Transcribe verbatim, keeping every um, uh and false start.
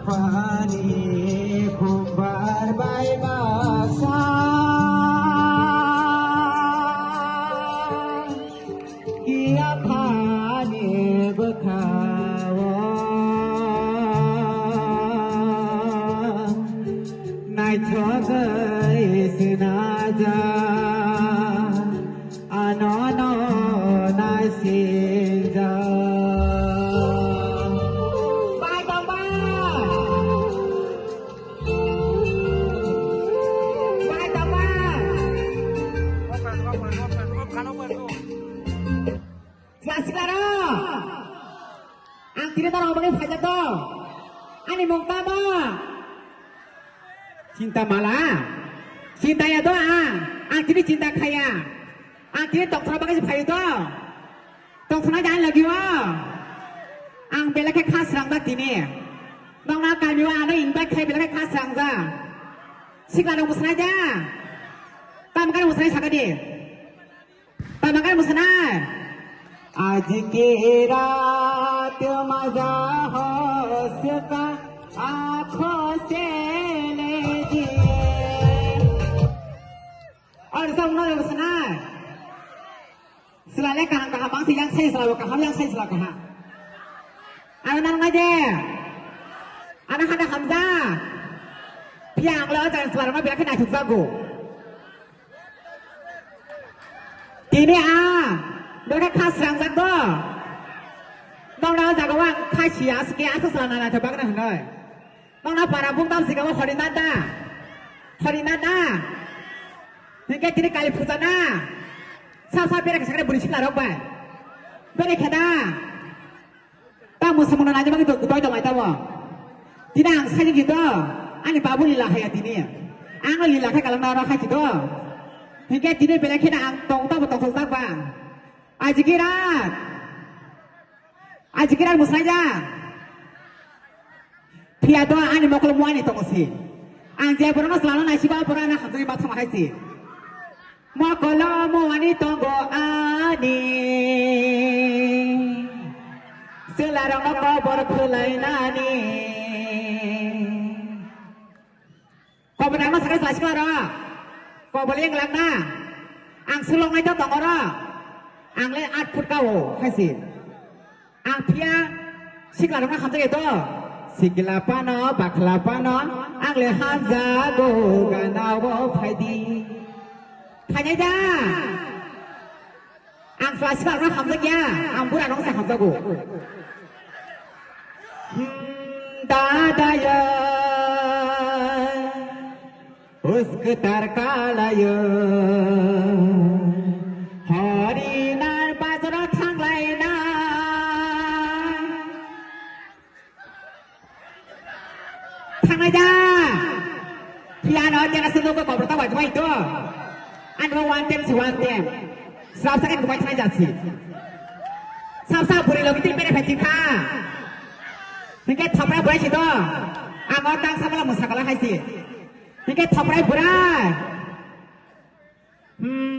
Ani khumbar bai baksa, kiya phani bwkhao naithogwi sinajak. Ano no naisingjak. Bai tongba. Bai tongba. Sikla rok. Ang tini norok bagwi phaijak do. Ani mung tamo? Chinta mala. Chinta ya do ang. Ang tini chinta khaya. Ang tini tongthokna bagwi se phaio do. Tongthokna jani lagio. Ang belai khe kha srangjak tini. Nokna kamio ano invite khai belai khe kha srangjak. Sikla rok mwsana ja. Tamo khe mwsana sakadi. Tamo khe mwsana. आज की रात मजा हो सका आंखों से लीजिए। Or sa uno mwsana. Sila le kaham kaham bang si yang sai sila kaham yang sai sila kaham. Ano nang ngai de. Ano hana hamja. Piang lo jan sila ma birak na chuk jago. Tini a, bwkha kha srangjak do. Nokna o jaga o ang kha si aswk khe aswk sana naithok bagna hwnwi. Nokna para bung tam sikabo hori nada. Hori nada. Hingke tini kali puja na. Sa sa bere khe sakre buri sikla rok bai. Bere khe da. Ta mwswk mano naina bagwi doi tongmai tamo. Tini ang sai khe do, ani babu lila haya tini. Ang lila khe kalang na ro khai khe do. Hingke tini belai kheno ang tong tamo tongthok jak ba. Ajiki rat. Ajiki rat mwsai ja. Phiya do ani mokol muani tongo si. Ang je borokno swlano naisiba borok ano hamjagwi ma thangma hai si. Mokolo muani tongo ani, chwlarokno kobor khwlainani. Kobor nangma sakha chwla sikla rok. Kobor yang langna. Ang sulok nai to tongo ro. Ang le at phut kao hai si. Ang phiya sikla rokno hamjak ya to. Sikla pano, bakla pano, ang le hamjago gana o phaidi. Phainai da. Ang chwla sikla rokno hamjak ya, ang bura rokno se hamjago. Hmm, dada ya. Usktar kalayo, horinar bazaro thanglaina. Thanglai da. Piano tena se logo kobor ta wajmai to. Ano one time si one time. Sab sakan kumai thanglai jasi. Sab sab buri logi tin pere phachi kha. Hingke thapra burai si to. Amo tang sabala musakala hai si. Hingke thaprai burai. Hmm.